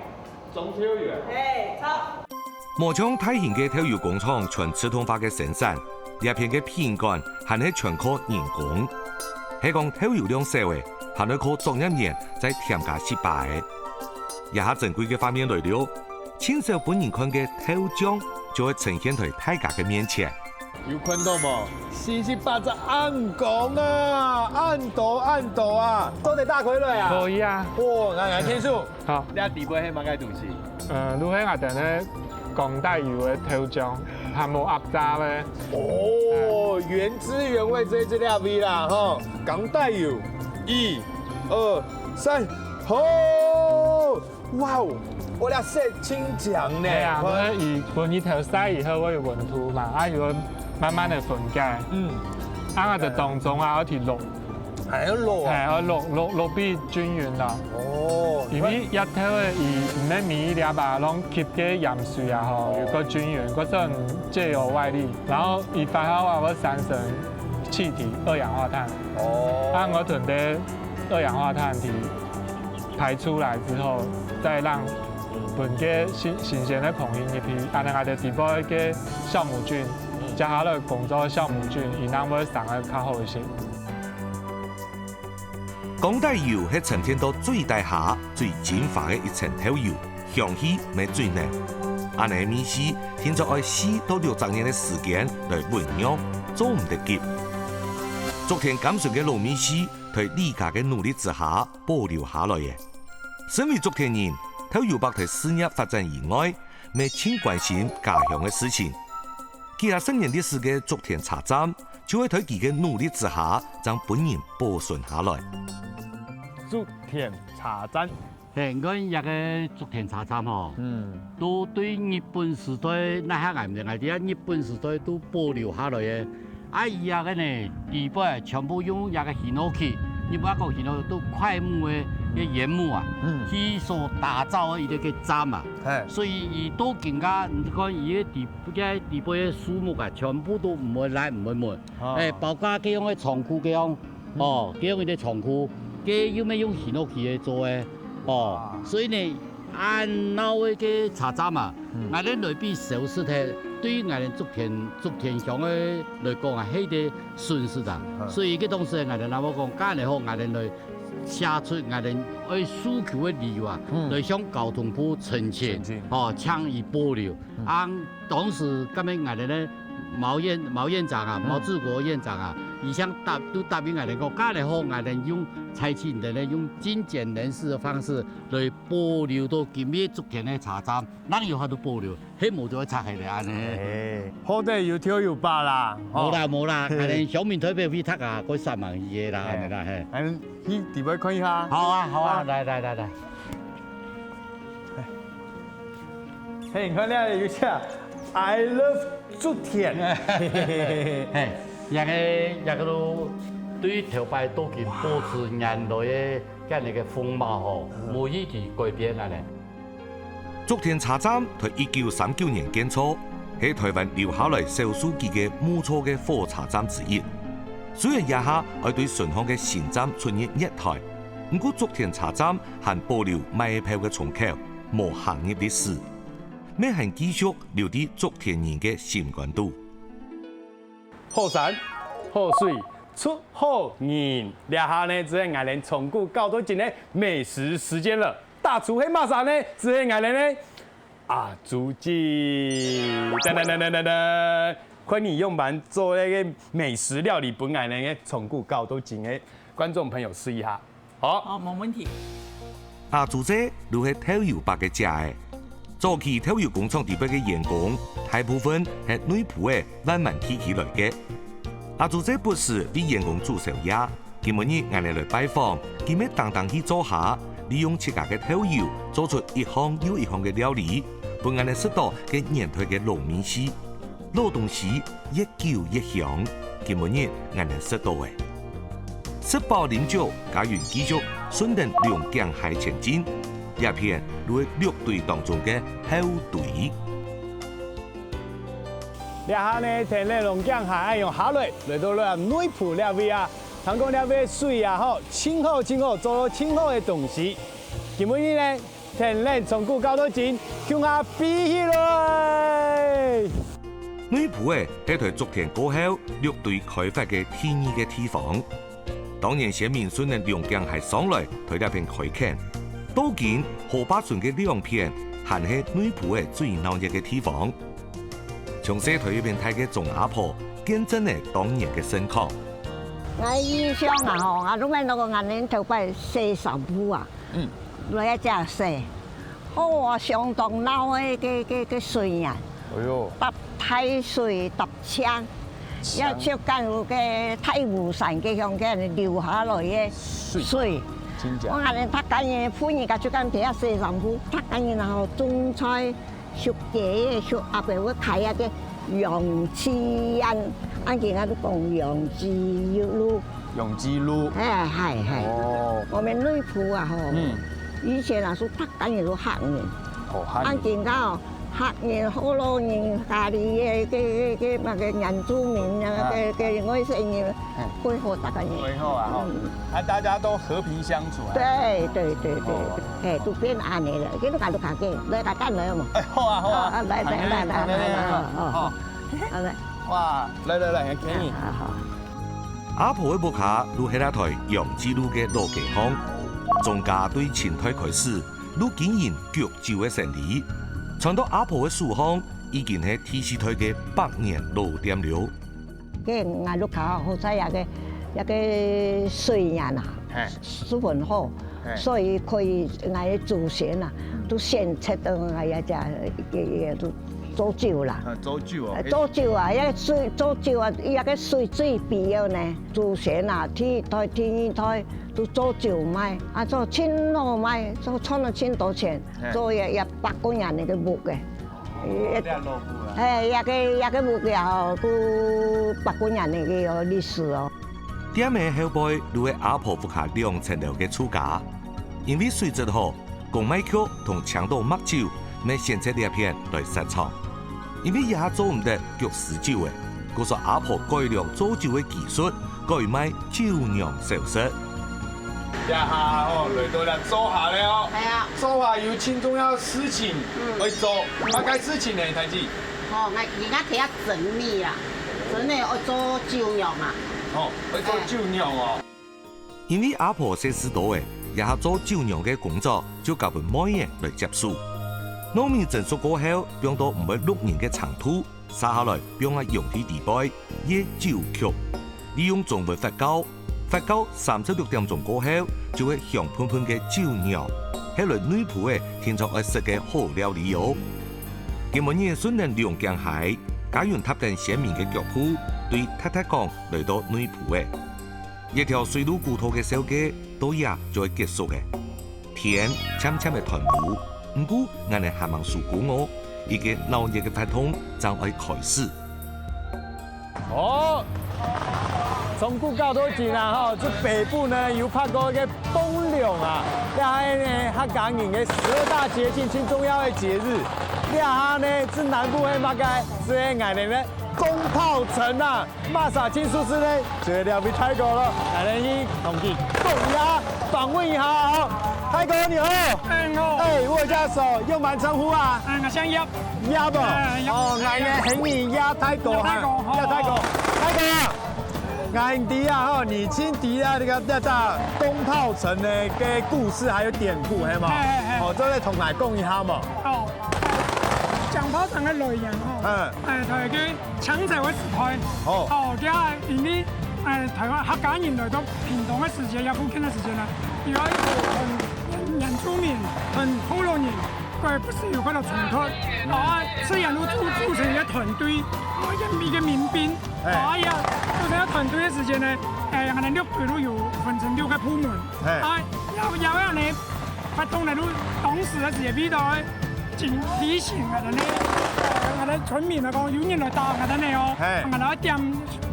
裝豆油啊。嘿，著。無像大型个豆油工廠全自動化个生產，這片个品管還係全靠人工。係講豆油量少个，還愛靠作業員再添加息把仔。這下珍貴个畫面來了，盡少分人看个豆醬就會呈現在大家个面前。有看到無？四十八隻暗光啊，暗斗暗斗啊，做得打開來啊！可以啊。哇，來來，天樹，好。你底背係麼个東西？呃，就係𠊎等个講帶油个豆醬，還無壓榨个。哦，原汁原味這一支料理啦，吼，講帶油，一、二、三，好，哇哦，我這色清強呢。係啊，因為佢分日頭曬以後會有溫度嘛，啊，佢會慢慢个分解。嗯，啊，𠊎等當中啊，愛去落。 還要落啊？係，愛落落落比均勻啦。哦，因為這豆仔佢毋係每一粒啊，攏吸个鹽水啊吼，有個均勻，過算借由外力，然後佢發酵啊會產生氣體二氧化碳。哦，啊，𠊎同个二氧化碳體排出來之後，再讓分个新新鮮个空氣入去，啊，𠊎等底背个酵母菌，接下來工作个酵母菌，佢正會生得較好一些。 講帶油係沉澱到最底下、最精華个一層豆油，香氣乜最濃。恁呢味緒，定著愛四到六隻月个時間來醞釀，做毋得急。竹田甘醇个老味緒，在李家个努力之下保留下來了。身為竹田人，豆油伯在事業發展以外，乜盡關心家鄉个事情。幾下十年歷史个竹田茶站， 就係在佢个努力之下，正分人保存下來。竹田茶站。係，你看這个竹田茶站吼，嗯，都對日本時代，該下𠊎等𠊎知啊，日本時代都保留下來个。啊，佢這个呢，底背全部用這个hinoki，日本講hinoki都檜木个个原木啊，嗯，去所打造个一个个站啊。係，所以佢到今下，你看佢个底，个底背个樹木啊，全部都毋會爛，毋會沒。 哦，欸，包括該樣个倉庫該樣，哦，該樣个倉庫，該又乜用hinoki來做个，哦，所以呢，恁鬧个个茶站啊，𠊎等來比消失忒，對於𠊎等竹田竹田鄉个來講啊，係一个損失啊。所以該當時𠊎等若無講，恁呢好，𠊎等來寫出𠊎等愛訴求个理由啊，來向交通部申請，哦，請佢保留。啊，當時該个𠊎等个 毛院毛院長啊，毛治國院長啊，佢先答都答應𠊎等講，恁呢好，𠊎等用採取𠊎等呢用精簡人事个方式來保留到今日竹田个茶站，正有法度保留，係無就會拆忒了恁呢。欸，好得有豆油伯啦，吼。無啦無啦，𠊎等鄉民代表會讀啊，過煞猛佢个啦，恁呢啦，係。恁去底背看一下。好啊好啊，來來來來。 係，你看這有寫I love竹田。係，這个這个路對頭擺到今保持原來个恁呢个風貌吼，無一點改變恁呢。竹田茶站在一九三九年建造，係臺灣留下來少數幾个木造个火車站之一。雖然這下愛對順向个新站出入月台，毋過竹田茶站 還保留賣票个窗口，無行入歷史，乜還繼續留在竹田人个心肝肚。好山、好水、出好人，這下呢，就係𠊎等從古到今个美食時間了。大廚係麼儕呢？就係𠊎等呢，阿祖姐。噔噔噔噔噔噔，看你仰般做該个美食料理分𠊎等个從古到今个觀眾朋友試一下。 好，好，無問題。阿祖姐就係豆油伯个姐仔。早期豆油工廠底背个員工，大部分係內埔仔、萬巒地區來个。阿祖姐不時為員工煮宵夜，今晡日𠊎等來拜訪，佢乜當當去灶下，利用自家个豆油做出一項又一項个料理，分𠊎等食著該年代个老味緒。 老東西越久越香，今晡日𠊎等食著了。食飽啉足，嘉雲繼續順等龍頸溪前進，這片就係六堆當中个後堆。這下呢，跈等龍頸溪恁樣下來，來到了內埔這位啊，聽講這位水啊吼，盡好盡好，做到盡好个東西。今晡日呢， 跈等從古到今，共下飛起來！內埔仔係在竹田過後，六堆開發个第二个地方。當年先民順等龍頸溪上來，在這片開墾。到今，河壩脣个兩片，還係內埔仔最鬧熱个地方。從細在這片大个鍾阿婆，見證了當年个盛況。𠊎印象啊吼，𠊎都還記得𠊎等頭擺洗衫褲啊，嗯。來這洗，哦，相當鬧个个个个水啊，哎喲。搭大水搭 牆，牆。也就敢有个大武山个向該流下來个水。水。真正。𠊎恁樣逐家人婦人家就敢在遐洗衫褲，逐家人然後種菜、畜雞、畜鴨个，會開一个養雞園，恁樣啊，就講養雞路。養雞路。哎，係，係。哦。𠊎等內埔啊吼，嗯。以前啊，係逐家人都客人。哦，客人。恁樣啊， 客人、福佬人、客家个、个、个、个麼个原住民啊，啊。个、个外省人，嗯。過好逐家人。過好啊，吼。嗯。啊，大家都和平相處啊。對，對，對，對，哦。嘿，都變恁樣了，今日看都看見，來，來，來，來嘛。哎，好啊，好啊。啊，來，來，來，來，來，來，來，來，好，好。好，來。哇，來，來，來，還可以。啊，好。阿婆个屋下就係這條養雞路个老街巷，鍾家對清代開始， 就經營焗酒个生理。傳到阿婆个手項，已經係第四代个百年老店了。該𠊎屋下好在這个，這个水源啊，嘿。十分好，嘿。所以可以𠊎祖先啊，都選擇到𠊎這，這，這，都做酒啦。啊，做酒哦。呃，做酒啊，這水，做酒啊，這个水最必要呢。祖先啊，第一代、第二代 都做酒賣，啊，做盡好賣，做賺了盡多錢，嘿。做也，也百過年个屋个。哦，這樣落戶啊。嘿，這个，這个屋个吼，都百過年个歷史哦。店个後背就係阿婆屋下兩層樓个厝家，因為水質好， 講賣曲同青島麥酒，乜選擇這片來設廠。因為這下做毋得焗死酒了，故所阿婆改良做酒个技術，改賣酒釀小食。這下吼，來到這灶下了哦。係啊。灶下有盡重要个事情，嗯。愛做。麼个事情呢，大姊？哦，𠊎，𠊎今日在這整理啦，整理愛做酒釀啊。哦，愛做酒釀哦。 因為阿婆細事多了，這下做酒釀个工作就交分妹仔來接手。糯米蒸熟過後，放到毋會熝人个程度，續下來放啊容器底背，係酒曲。利用中溫發酵，發酵三十六點鐘過後，就係香噴噴个酒釀，係來內埔仔定著愛食个好料理哦。今晡日順等龍頸溪，嘉雲搭等先民个腳步，對踢踢講來到內埔仔。 一條水路古道个紹介到這就愛結束了。天漸漸仔斷烏，毋過𠊎等還吂收工哦，一個鬧熱个活動正愛開始。哦，從古到今啊，吼，這北部呢有發過一個崩龍啊，這係呢客家人个十二大節慶盡重要个節日。這下呢，這南部係麼个？係𠊎等个攻炮城啊！ 麼儕盡熟事呢？就係這位大哥囉，𠊎等去同佢講一下，訪問一下哦。大哥你好。哎，你好。哎，握一下手，用麼个稱呼啊？哎，𠊎姓葉。葉哦。哎，葉。哦，𠊎呢喊你葉大哥哈。葉大哥，好，葉大哥。好。大哥啊，𠊎知啊吼，你盡知啊這個，這個攻炮城个故事還有典故，係無？哎，哎，哎。哦，做得同𠊎講一下無？哦，哎，講炮城个來源吼，嗯。哎，佢个 清朝个時代，哦。哦，佢啊，因為，哎，臺灣客家人來到屏東个時節，也福建个時節呢，有一個同原住民、同福佬人，佢不時有該種衝突，哦，啊，自然就組，組成一個團隊，哦，一個，一個民兵，哎。哦，啊，也組成一個團隊个時節呢，哎，𠊎等六堆就有分成六個部門，哎。啊，也，也有恁呢，發動來就當時个時節，為到 警提醒𠊎等呢，𠊎等村民來講，有人來打𠊎等呢哦，嘿。𠊎等愛點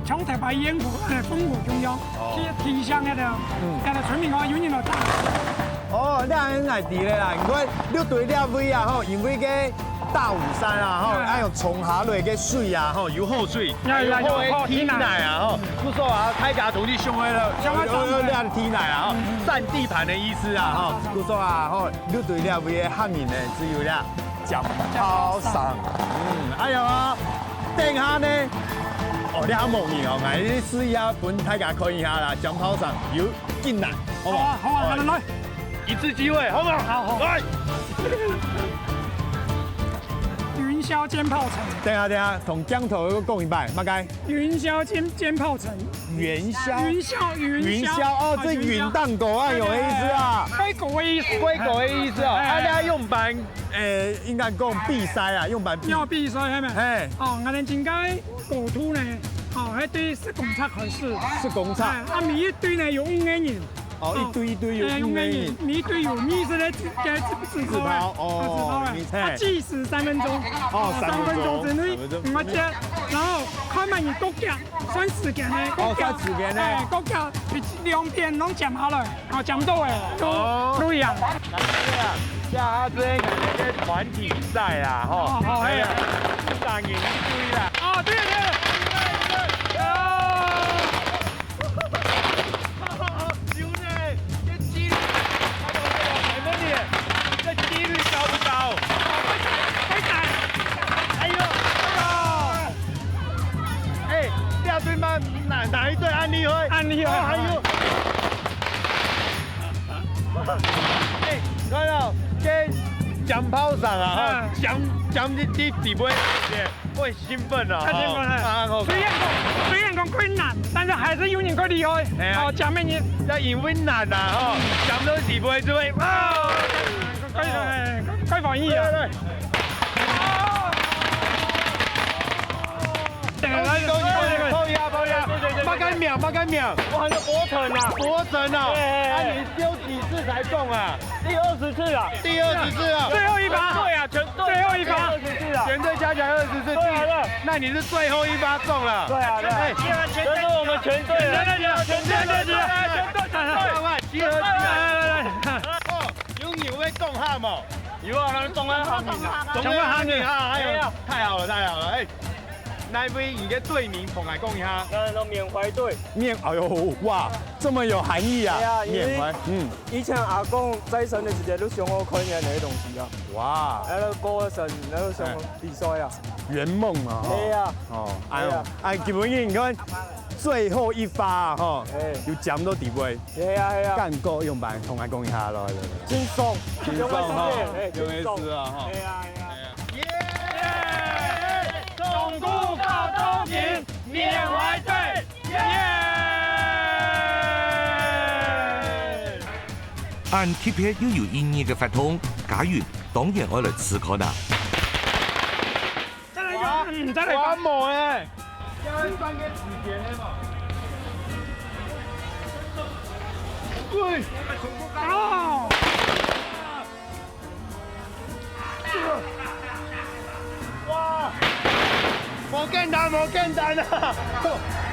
像頭擺煙火、呃，烽火共樣，哦。去提醒該个，嗯。該个村民講有人來打。哦，這樣𠊎知了啦，因為六堆這位啊，吼，因為該大武山啊，吼，哎。愛用沖下來个水啊，吼，有好水，哎呀，有好个地泥啊，吼，故所啊，大家同你想个了，想个有，有，有這樣地泥啊，吼，嗯，嗯。佔地盤个意思啊，吼，故所啊，吼， 六堆這位个客人呢，就有這尖炮城。嗯，哎呀，等下呢，哦，這下無人哦，𠊎試一下分大家看一下啦，尖炮聲有幾難，好無？好啊，好啊，來，來。一次機會，好不好？好，好。來。雲霄尖炮城。等下，等下，同鏡頭講一擺，麼个？雲霄尖，尖炮城。雲霄？雲霄，雲霄。雲霄，哦，啊，這雲霄。雲蛋狗啊，有意思啊。哎，哎，哎。飛狗的意思。飛狗的意思哦。哎，哎。啊，這用板，呃，應該講比賽啊，用板比。要比賽，係無？嘿。哦，𠊎等今个 國土呢，哦，該對十公尺開始。十公尺。哎，啊，每一隊呢有五個人。哦，哦，一隊一隊有五個人。哎，五個人，每一隊有二十個指，個指，指頭啊，指頭，哦，指頭啊。明白。啊，計時三分鐘。哦，啊，三分鐘。三分鐘之內，三分鐘。你愛接，然後看嘛，你各腳，算時間呢，哦，各腳，算時間呢。哎，各腳兩片攏尖下來。 哦，尖到欸，都，哦。都一樣。這下這个團體賽啦，吼。哦，好，嘿。哎呀，四十人一隊啦。哦，對了，對了。哦。有呢，這機率，這機率高不高？會打，會打。哎呦，哎呦。哎，這隊嘛，哪，哪一隊恁厲害？恁厲害。哦，還有。 哎，你看哦，這尖炮聲啊，吼，嗯。尖，尖一滴底背，會興奮啊，太興奮了。吼，啊，好看。雖然講，雖然講困難，但是還是有人較厲害。哎呀。哦，尖个人。要因為難啊，吼，尖到底背就會，哇！快，快，快反應啊！對，對，對。 恭喜，恭喜，恭喜，恭喜，恭喜！麼个名，麼个名？我喊做博成啊。博成啊，哎，哎，哎。啊，你丟幾次才中啊？第二十次啊。第二十次啊。最後一發。對啊，全對。最後一發。二十次啊。全隊加起來二十次，對啊，對啊。那你是最後一發中了。對啊，對啊。哎，這是我們全隊的。全隊的，全隊的，全隊的。集合起來。來，來，來，來。哦，有人會講話無？有啊，那中央行情啊。中央行情啊，哎呦，哎呀。太好了，太好了，哎。 哪位你个隊名同𠊎講一下？呃，那緬懷隊。緬，哎呦，哇，這麼有含義啊！對啊，因為緬懷，嗯。以前阿公在生的時節，都想要看見那些東西啊。哇。然後過了身，然後想要比賽啊。哎。圓夢啊，吼。對啊。哦，哎呦，對啊。哎，今晡日你看，最後一發啊，吼，哎。有尖到底背。對啊，對啊。感覺用白同𠊎講一下咯，對不對？輕鬆，輕鬆，吼，哎，有意思啊，輕鬆。吼。對啊，對啊。哎呀。 耶！中部高中營緬懷隊，耶！恁特別又有意義个活動，嘉雲當然愛來試看啊！再來一個，哇，嗯，再來一個。哇，猛欸！要算個時間的嘛。喂！哦！ 哇！無簡單，無簡單啊！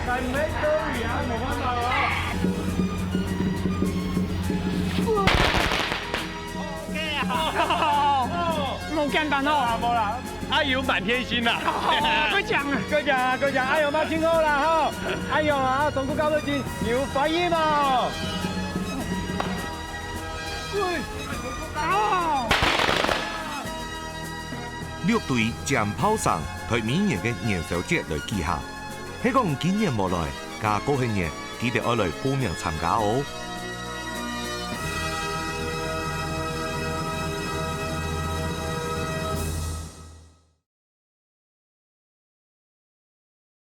難為各位啊，無辦法啊。OK啊。哦。無簡單哦。無啦，無啦。啊，有滿天星啦。哦，過獎啊。過獎啊，過獎。哎呦，嘛，真好啦，吼。哎呦啊，中國高分金有反應嘛，吼。 哦！六隊尖炮聲在每年个元宵節來舉行。係講今年無來，加過後年記得愛來報名參加哦。